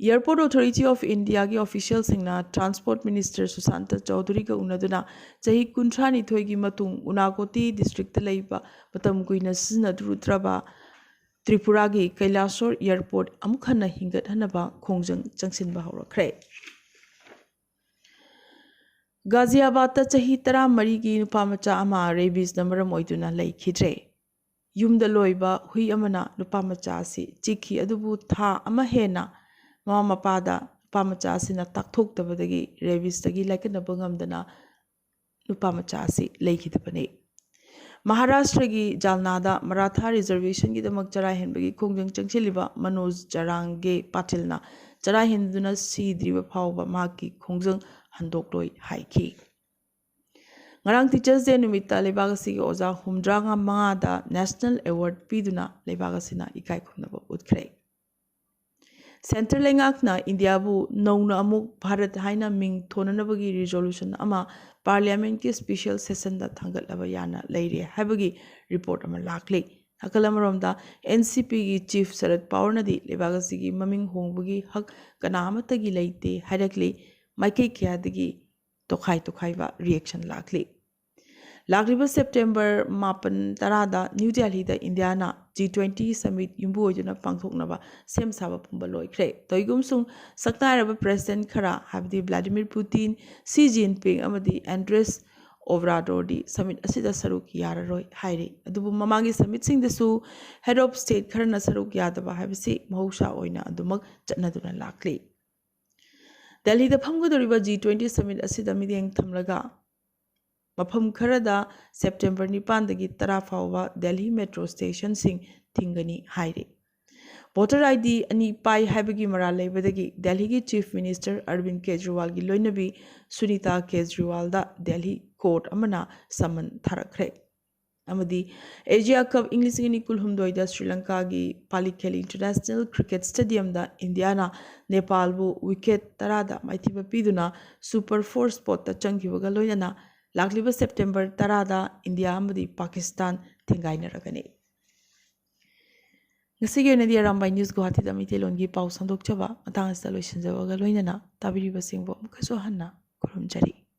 ꯑꯦꯌꯔꯄꯣꯔꯠ ꯑꯣꯊꯣꯔꯤꯇꯤ ꯑꯣꯐ ꯏꯟꯗꯤꯌꯥꯒꯤ ꯑꯣꯐꯤꯁꯤꯌꯦꯜꯁꯤꯡꯅ ꯇ꯭ꯔꯥꯟꯁꯄꯣꯔꯠ ꯃꯤꯅꯤꯁꯇꯔ ꯁꯨꯁꯥꯟꯇ ꯆꯧꯙꯨꯔꯤꯒ ꯎꯅꯗꯨꯅ ꯆꯍꯤ ꯀꯨꯟꯊ꯭ꯔꯥꯅꯤꯊꯣꯏꯒꯤ ꯃꯇꯨꯡ ꯎꯅꯥꯀꯣꯇꯤ ꯗꯤꯁꯇ꯭ꯔꯤꯛꯇ ꯂꯩꯕ ꯃꯇꯝ ꯀꯨꯏꯅ ꯁꯤꯖꯤꯟꯅꯗ꯭ꯔꯨꯗ꯭ꯔꯕ ꯇ꯭ꯔꯤꯄꯨꯔꯥꯒꯤ ꯀꯩꯂꯥꯁꯣꯔ ꯑꯦꯌꯔꯄꯣꯔꯠ ꯑꯃꯨꯛ ꯍꯟꯅ ꯍꯤꯡꯒꯠꯍꯟꯅꯕ ꯈꯣꯡꯖꯪ ꯆꯪꯁꯤꯟꯕ ꯍꯧꯔꯛꯈ꯭ꯔꯦ꯫ ꯒꯥꯖꯤꯌꯥꯕꯥꯗꯇ ꯆꯍꯤ ꯇꯔꯥꯃꯔꯤꯒꯤ ꯅꯨꯄꯥ ꯃꯆꯥ ꯑꯃ ꯔꯦꯕꯤꯁꯅ ꯃꯔꯝ ꯑꯣꯏꯗꯨꯅ ꯂꯩꯈꯤꯗ꯭ꯔꯦ꯫ ꯌꯨꯝꯗ ꯂꯣꯏꯕ ꯍꯨꯏ ꯑꯃꯅ ꯅꯨꯄꯥ ꯃꯆꯥ ꯑꯁꯤ ꯆꯤꯛꯈꯤ, ꯑꯗꯨꯕꯨ ꯊꯥ ꯑꯃ ꯍꯦꯟꯅ ꯃꯃꯥ ꯃꯄꯥꯗ ꯅꯨꯄꯥ ꯃꯆꯥ ꯑꯁꯤꯅ ꯇꯥꯛꯊꯣꯛꯇꯕꯗꯒꯤ ꯔꯦꯕꯤꯁꯇꯒꯤ ꯂꯥꯏꯀꯠꯅꯕ ꯉꯝꯗꯅ ꯅꯨꯄꯥ ꯃꯆꯥ ꯑꯁꯤ ꯂꯩꯈꯤꯗꯕꯅꯤ꯫ ꯃꯍꯥꯔꯥꯁꯇ꯭ꯔꯒꯤ ꯖꯥꯜꯅꯥꯗ ꯃꯔꯥꯊꯥ ꯔꯤꯖꯔꯕꯦꯁꯟꯒꯤꯗꯃꯛ ꯆꯔꯥ ꯍꯦꯟꯕꯒꯤ ꯈꯣꯡꯖꯪ ꯆꯪꯁꯤꯜꯂꯤꯕ ꯃꯅꯣꯖ ꯖꯔꯥꯡꯒꯦ ꯄꯥꯇꯤꯜꯅ ꯆꯔꯥ ꯍꯦꯟꯗꯨꯅ ꯁꯤꯗ꯭ꯔꯤꯕ ꯐꯥꯎꯕ ꯃꯍꯥꯛꯀꯤ ꯈꯣꯡꯖꯪ ꯍꯟꯗꯣꯛꯂꯣꯏ ꯍꯥꯏꯈꯤ꯫ ꯉꯔꯥꯡ ꯇꯤꯆꯔꯁ ꯗꯦ ꯅꯨꯃꯤꯠꯇ ꯂꯩꯕꯥꯛ ꯑꯁꯤꯒꯤ ꯑꯣꯖꯥ ꯍꯨꯝꯗ꯭ꯔꯥ ꯃꯉꯥꯗ ꯅꯦꯁꯅꯦꯜ ꯑꯦꯋꯥꯔꯗ ꯄꯤꯗꯨꯅ ꯂꯩꯕꯥꯛ ꯑꯁꯤꯅ ꯏꯀꯥꯏ ꯈꯨꯝꯅꯕ ꯎꯠꯈ꯭ꯔꯦ꯫ ꯁꯦꯟꯇ꯭ꯔꯦꯜ ꯂꯩꯉꯥꯛꯅ ꯏꯟꯗꯤꯌꯥꯕꯨ ꯅꯧꯅ ꯑꯃꯨꯛ ꯚꯥꯔꯠ ꯍꯥꯏꯅ ꯃꯤꯡ ꯊꯣꯟꯅꯅꯕꯒꯤ ꯔꯤꯖꯣꯂꯨꯁꯟ ꯑꯃ ꯄꯥꯔꯂꯤꯌꯥꯃꯦꯟꯠꯀꯤ ꯁ꯭ꯄꯦꯁꯤꯌꯦꯜ ꯁꯦꯁꯟꯗ ꯊꯥꯡꯒꯠꯂꯕ ꯌꯥꯅ ꯂꯩꯔꯦ ꯍꯥꯏꯕꯒꯤ ꯔꯤꯄꯣꯔꯠ ꯑꯃ ꯂꯥꯛꯂꯤ꯫ ꯅꯥꯀꯜ ꯑꯃꯔꯣꯝꯗ, ꯑꯦꯟ ꯁꯤ ꯄꯤꯒꯤ ꯆꯤꯐ ꯁꯔꯠ ꯄꯋꯥꯔꯅꯗꯤ ꯂꯩꯕꯥꯛ ꯑꯁꯤꯒꯤ ꯃꯃꯤꯡ ꯍꯣꯡꯕꯒꯤ ꯍꯛ ꯀꯅꯥ ꯑꯃꯠꯇꯒꯤ ꯂꯩꯇꯦ ꯍꯥꯏꯔꯛꯂꯤ꯫ ꯃꯥꯏꯀꯩ ꯀꯌꯥꯗꯒꯤ ꯇꯣꯈꯥꯏ ꯇꯣꯈꯥꯏꯕ ꯔꯤꯌꯦꯛꯁꯟ ꯂꯥꯛꯂꯤ꯫ ꯂꯥꯛꯂꯤꯕ ꯁꯦꯞꯇꯦꯝꯕꯔ ꯃꯥꯄꯟ ꯇꯔꯥꯗ ꯅ꯭ꯌꯨ ꯗꯦꯜꯂꯤꯗ ꯏꯟꯗꯤꯌꯥꯅ ꯖꯤ ꯇ꯭ꯋꯦꯟꯇꯤ ꯁꯃꯤꯠ ꯌꯨꯝꯕꯨ ꯑꯣꯏꯗꯨꯅ ꯄꯥꯡꯊꯣꯛꯅꯕ ꯁꯦꯝ ꯁꯥꯕ ꯄꯨꯝꯕ ꯂꯣꯏꯈ꯭ꯔꯦ꯫ ꯇꯧꯏꯒꯨꯝꯁꯨꯡ ꯁꯛꯅꯥꯏꯔꯕ ꯄ꯭ꯔꯦꯁꯤꯗꯦꯟꯠ ꯈꯔ, ꯍꯥꯏꯕꯗꯤ ꯚ꯭ꯂꯥꯗꯤꯃꯤꯔ ꯄꯨꯇꯤꯟ, ꯁꯤ ꯖꯤꯟꯄꯤꯡ ꯑꯃꯗꯤ ꯑꯦꯟꯗ꯭ꯔꯦꯁ ꯑꯣꯕꯔꯥꯗꯣꯔꯗꯤ ꯁꯃꯤꯠ ꯑꯁꯤꯗ ꯁꯔꯨꯛ ꯌꯥꯔꯔꯣꯏ ꯍꯥꯏꯔꯤ꯫ ꯑꯗꯨꯕꯨ ꯃꯃꯥꯡꯒꯤ ꯁꯃꯤꯠꯁꯤꯡꯗꯁꯨ ꯍꯦꯗ ꯑꯣꯐ ꯁ꯭ꯇꯦꯠ ꯈꯔꯅ ꯁꯔꯨꯛ ꯌꯥꯗꯕ ꯍꯥꯏꯕꯁꯤ ꯃꯍꯧꯁꯥ ꯑꯣꯏꯅ ꯑꯗꯨꯃꯛ ꯆꯠꯅꯗꯨꯅ ꯂꯥꯛꯂꯤ꯫ ꯗꯦꯜꯍꯤꯗ ꯐꯝꯒꯗꯧꯔꯤꯕ ꯖꯤ ꯇ꯭ꯋꯦꯟꯇꯤ ꯁꯃꯤꯠ ꯑꯁꯤꯗ ꯃꯤꯠꯌꯦꯡ ꯊꯝꯂꯒ ꯃꯐꯝ ꯈꯔꯗ ꯁꯦꯞꯇꯦꯝꯕꯔ ꯅꯤꯄꯥꯟꯗꯒꯤ ꯇꯔꯥ ꯐꯥꯎꯕ ꯗꯦꯜꯍꯤ ꯃꯦꯇ꯭ꯔꯣ ꯁ꯭ꯇꯦꯁꯟꯁꯤꯡ ꯊꯤꯡꯒꯅꯤ ꯍꯥꯏꯔꯤ꯫ ꯚꯣꯇꯔ ꯑꯥꯏ ꯗꯤ ꯑꯅꯤ ꯄꯥꯏ ꯍꯥꯏꯕꯒꯤ ꯃꯔꯥꯜ ꯂꯩꯕꯗꯒꯤ ꯗꯦꯜꯍꯤꯒꯤ ꯆꯤꯐ ꯃꯤꯅꯤꯁꯇꯔ ꯑꯔꯕꯤꯟ ꯀꯦꯖꯔꯤꯋꯥꯜꯒꯤ ꯂꯣꯏꯅꯕꯤ ꯁꯨꯅꯤꯇꯥ ꯀꯦꯖꯔꯤꯋꯥꯜꯗ ꯗꯦꯜꯍꯤ ꯀꯣꯔꯠ ꯑꯃꯅ ꯁꯃꯟ ꯊꯥꯔꯛꯈ꯭ꯔꯦ꯫ ꯑꯃꯗꯤ ꯑꯦꯁꯤꯌꯥ ꯀꯞ ꯏꯪ ꯂꯤꯁꯤꯡ ꯑꯅꯤ ꯀꯨꯟꯍꯨꯝꯗꯣꯏꯗ ꯁ꯭ꯔꯤ ꯂꯪꯀꯥꯒꯤ ꯄꯥꯂꯤꯈꯦꯂꯤ ꯏꯟꯇꯔꯅꯦꯁꯅꯦꯜ ꯀ꯭ꯔꯤꯀꯦꯠ ꯁ꯭ꯇꯦꯗꯤꯌꯝꯗ ꯏꯟꯗꯤꯌꯥꯅ ꯅꯦꯄꯥꯜꯕꯨ ꯋꯤꯀꯦꯠ ꯇꯔꯥꯗ ꯃꯥꯏꯊꯤꯕ ꯄꯤꯗꯨꯅ ꯁꯨꯄꯔ ꯐꯣꯔ ꯁ꯭ꯄꯣꯠꯇ ꯆꯪꯈꯤꯕꯒ ꯂꯣꯏꯅꯅ ꯂꯥꯛꯂꯤꯕ ꯁꯦꯞꯇꯦꯝꯕꯔ ꯇꯔꯥꯗ ꯏꯟꯗꯤꯌꯥ ꯑꯃꯗꯤ ꯄꯥꯀꯤꯁꯇꯥꯟ ꯊꯦꯡꯒꯥꯏꯅꯔꯒꯅꯤ꯫ ꯉꯁꯤꯒꯤ ꯑꯣꯏꯅꯗꯤ ꯑꯔꯥꯝꯕꯥꯏ ꯅ꯭ꯌꯨꯁ ꯒꯨꯋꯥꯍꯥꯇꯤꯗ ꯃꯩꯇꯩꯂꯣꯟꯒꯤ ꯄꯥꯎ ꯁꯟꯗꯣꯛꯆꯕ ꯃꯇꯥꯡ ꯑꯁꯤꯗ ꯂꯣꯏꯁꯤꯟꯖꯕꯒ ꯂꯣꯏꯅꯅ ꯇꯥꯕꯤꯔꯤꯕꯁꯤꯡꯕꯨ ꯑꯃꯨꯛꯀꯁꯨ ꯍꯟꯅ ꯈꯨꯔꯨꯝꯖꯔꯤ꯫